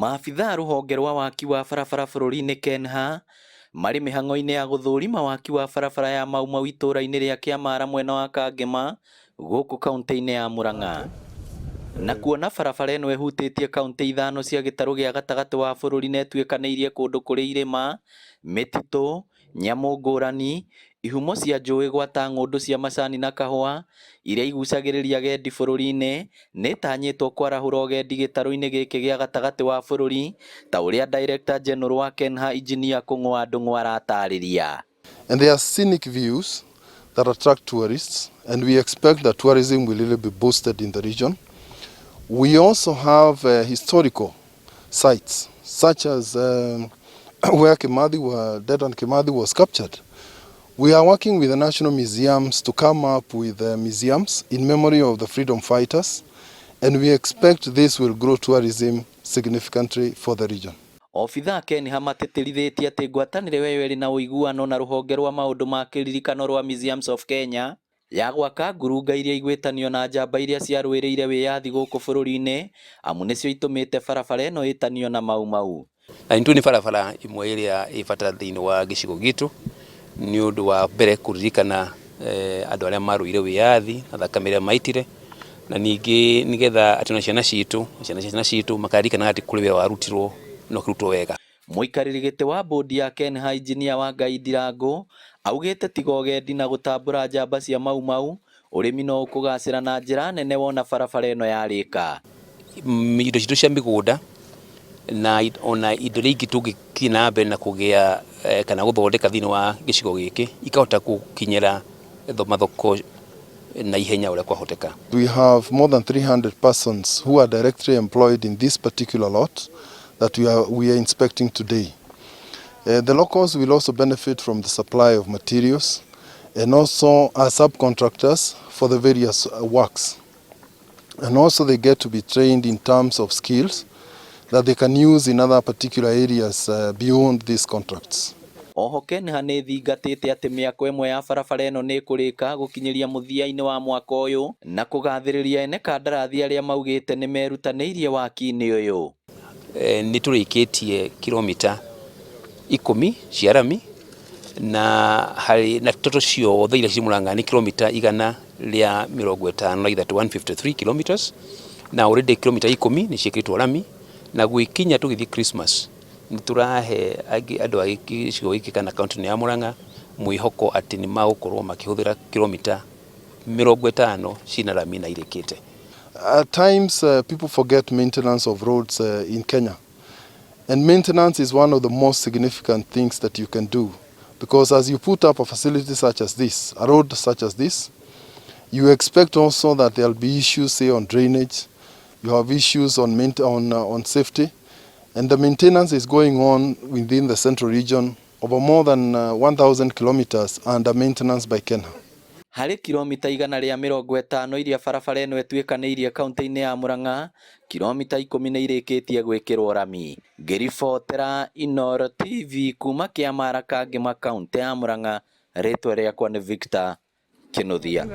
Maabitha a rũhonge rwa waki wa barabara bũrũri-inĩ KENHA marĩ mĩhang'o-inĩ ya gũthũrima waki wa barabara ya Mau Mau itũũra-inĩ rĩa Kĩamara mwena wa Kangema gũkũ kaunti-inĩ ya Murang'a. Na kuona barabara ĩno ĩhutĩtie kaunti ithano cia gĩtarũ gĩa gatagatĩ wa bũrũri na ĩtuĩkanĩirie kũndũ kũrĩ irĩma, mĩtitũ, nyamũ ngũrani, ihumo cia njũĩ gwata ng'ũndũ cia macani na kahũa iria igucagĩrĩria agendi bũrũri-inĩ, nĩĩtanyĩtwo kwarahũra ũgendi gĩtarũ-inĩ gĩkĩ gĩa gatagatĩ wa bũrũri ta ũrĩa Director General wa KENHA Engineer Kũng'ũ wa Ndung'u aratarĩria. And there are scenic views that attract tourists, and we expect that tourism will really be boosted in the region. We also have historical sites, such as where Dedan Kimathi was captured. We are working with the national museums to come up with museums in memory of the freedom fighters, and we expect this will grow tourism significantly for the region. Obithaa KENHA matĩtĩrithĩtie atĩ ngwatanĩro ĩyo ĩrĩ na ũiguano na rũhonge rwa maũndũ ma kĩririkano rwa Museums of Kenya ya gwaka ngurunga iria igwĩtanio na njamba iria ciarũĩrĩire wĩyathi gũkũ bũrũri-inĩ, amu nĩcio itũmĩte barabara ĩno ĩtanio na Mau Mau. Na nĩtũĩ nĩ barabara ĩmwe ĩrĩa ĩ bata thĩinĩ wa gĩcigo gitũ, nĩ ũndũ wa mbere kũririkana andũ arĩa marũire wĩyathi na thakame ĩrĩa maitire, na ningĩ nĩgetha atĩ ona ciana citũ, ciana cia ciana citũ makaririkanaga atĩ kũrĩ wĩra warutirwo na ũkĩrutwo wega. Mũikarĩri gĩtĩ wa bũndi ya KENHA Engineer Wangai Ndirangu augĩte tiga ũgendi na gũtambũra njamba cia Mau Mau, ũrĩmi no ũkũgacĩra na njĩra nene wona barabara ĩno yarĩka. Indo citũ cia mĩgũnda na ona indo iria ingĩ tũngĩthiĩ na mbere na kũgĩa kana gũthondeka thĩinĩ wa gĩcigo gĩkĩ ikahota gũkinyĩra mathoko na ihenya ũrĩa kwahoteka. We have more than 300 persons who are directly employed in this particular lot that we are inspecting today. The locals will also benefit from the supply of materials and also are subcontractors for the various works. And also they get to be trained in terms of skills that they can use in other particular areas beyond these contracts. Oho KENHA nĩ ĩthingatĩte atĩ mĩako ĩmwe ya barabara ĩno nĩ ĩkũrĩka gũkinyĩria mũthia-inĩ wa mwaka ũyũ, na kũgathĩrĩria ene kandarathi arĩa maugĩte nĩ merutanĩirie waki-inĩ ũyũ. Nĩ tũrĩkĩtie kilomita 10 cia rami, na harĩ na total ciothe iria ciĩ Murang'a nĩ kilomita 153, 153 kilometers, na already kilomita 10 nĩ ciĩkĩrĩtwo rami, na gwĩkinya tũgĩthiĩ Christmas nĩ tũrahe andũ a gĩcigo gĩkĩ kana kaunti ya Murang'a mwĩhoko atĩ nĩ magũkorwo makĩhũthĩra kilomita 50 ciĩna rami na irĩkĩte. At times people forget maintenance of roads in Kenya. And maintenance is one of the most significant things that you can do. Because as you put up a facility such as this, a road such as this, you expect also that there'll be issues, say, on drainage, you have issues on safety, and the maintenance is going on within the central region over more than 1,000 kilometers under maintenance by KeNHA. Harĩ kilomita 150 iria barabara ĩno ĩtuĩkanĩirie kaunti-inĩ ya Murang'a, kilomita 10 nĩ irĩkĩtie gwĩkĩrwo rami. Ngĩribotera Inooro TV kuma Kĩamara Kangema, kaunti ya Murang'a, rĩtwa rĩakwa nĩ Victor Kinuthia.